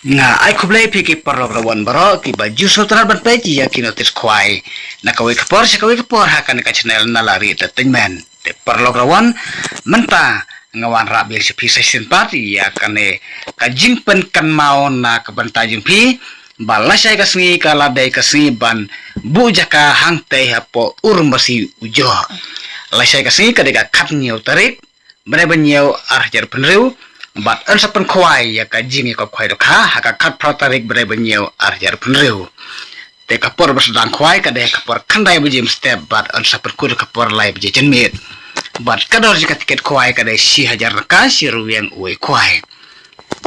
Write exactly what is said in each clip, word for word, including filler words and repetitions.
Nga ai khublei phi ki paralok rawan baroh kiba ju sngewtynnat ban peit ïa ki notice khwai na kawei ka por sha kawei ka por ha kane ka channel Nalari Entertainment. Te paralok rawan, mynta nga wan rah biang sha phi sa shisien pat ïa kane ka jingpynkynmaw na ka bynta jong phi ba lashai ka sngi ka la dei ka sngi ban buh jaka hangtei hapoh Urmasi Ujoh. Lashai ka sngi ka dei ka khathynñiew tarik bnai ba hynñiew ar hajar arphew hynriew, bad yn sa pynkhwai ïa ka jingïakop khwai dohkha ha ka khatphra tarik bnai ba hynñiew ar hajar arphew hynriew. Te ka por ba sdang khwai ka dei ka por khyndai baje mynstep bad yn sa pynkut ka por lai baje janmiet. Bad ka dor jong ka tiket khwai ka dei shi hajar tyngka shi rwiang uwei khwai.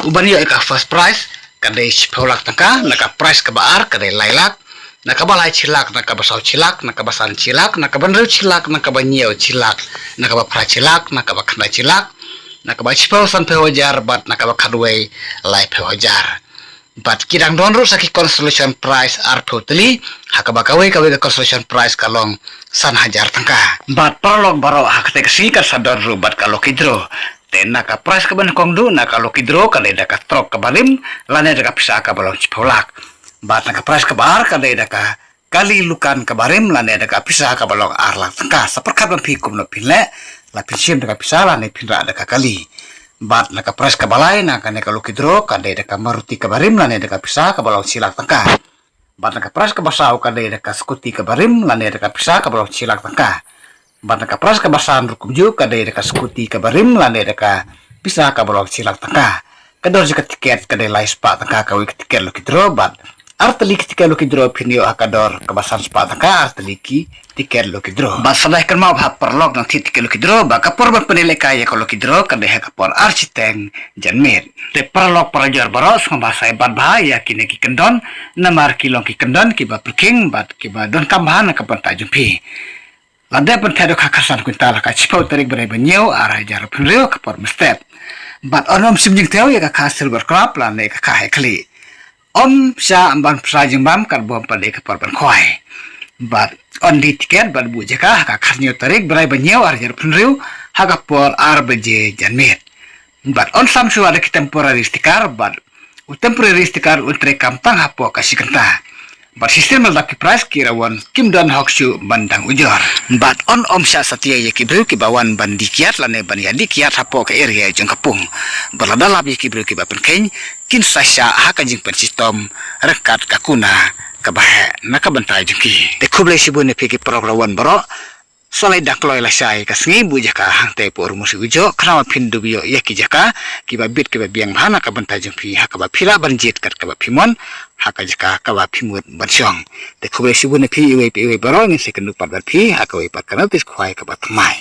Uban ïoh ïa ka first prize ka dei shiphew lak tyngka, na ka prize kaba ar ka dei lai lak, na kaba lai shi lak, na kaba saw shi lak, na kaba san shi lak, na kaba hynriew shi lak, na kaba hynñiew shi lak, na kaba phra shi lak, na kaba khyndai shi lak, na kaba shiphew sanphew hajar bad na kaba khatwei laiphew hajar. Bad ki dang don ruh sa ki consolation prize arphew tylli, ha kaba kawei kawei ka consolation prize ka long san hajar tyngka. Bad paralok baroh, ha kata ka sngi kan sa don ruh bad ka lucky draw. Te na ka prize kaba nyngkong duh na ka lucky draw ka dei da ka trok kaba rim lane da ka pisa kaba long shiphew lak. Bad na ka prize kaba ar ka dei da ka kali lukan kaba rim lane da ka pisa kaba long ar lak tyngka. Sa pyrkhat ban phi kumno phin leh, la phin shim da ka pisa lane phin rah da ka kali. Bad na ka prize kaba lai na kane ka lucky draw ka dei da ka Maruti kaba rim lane da ka pisa kaba long shi lak tyngka. Bad na ka prize kaba saw ka dei da ka scooty kaba rim lane da ka pisa kaba long shi lak tyngka. Bad na ka prize kaba san ruh kumjuh ka dei da ka scooty kaba rim lane da ka pisa kaba long shi lak tyngka. Ka dor jong ka tiket ka dei lai spah tyngka kawei ka tiket lucky draw bad ar tylli ki tiket lucky draw phin ïoh ha ka dor kaba san spah tyngka ar tylli ki tiket lucky draw. Bad sa dei kynmaw ba ha paralok nang thied tiket lucky draw ba ka por ban pynïalehkai ïa ka lucky draw ka dei ha ka por ar shiteng janmiet. Te paralok parajor baroh sngewbha sa ïa bat bha ïa kine ki kyndon namar ki long ki kyndon kiba pyrkhing bad kiba donkam bha na ka bynta jong phi. La dep ban theh dohkha khatsan kwintal ha ka shiphew tarik bnai ba hynñiew ar hajar arphew hynriew ka por mynstep. Bad yn ym shim jingthew ïa ka kha silver crab lane ka kha heh khlieh. Ym shah ban pynshai jingbam katba ym pat dei ka por ban khwai. Bad yn die tiket bad buh jaka ha ka khathynñiew tarik bnai ba hynñiew ar hajar arphew hynriew ha ka por ar baje janmiet. Bad yn sam shuwa da ki temporary sticker bad u temporary sticker un treikam tang hapoh ka shi kynta. Bad shisien ba la dap ki prize ki rawan kim don hok shuh ban dang ujor. Bad yn ym shah satia ïa ki briew kiba wan ban die kiad lane ban ïadie kiad hapoh ka area jong ka pung. Bad lada lap ïa ki briew kiba pynkheiñ kin sa shah ha ka jingpynshitom ryngkat ka kuna kaba heh na ka bynta jong ki. Te khublei shibun ïa phi ki paralok rawan baroh. Sa la dang kloi lashai ka sngi buh jaka hangtei hapoh Urmasi Ujoh khnang ba phin dup ïoh ïa ki jaka kiba bit kiba biang bha na ka bynta jong phi ha kaba phi lah ban jied kat kaba phi mon ha ka jaka kaba phi mut ban shong. Te khublei shibun ïa phi iwei pa iwei baroh, ngin sa ïakynduh pat bad phi ha kawei pat ka notice khwai kaba thymmai.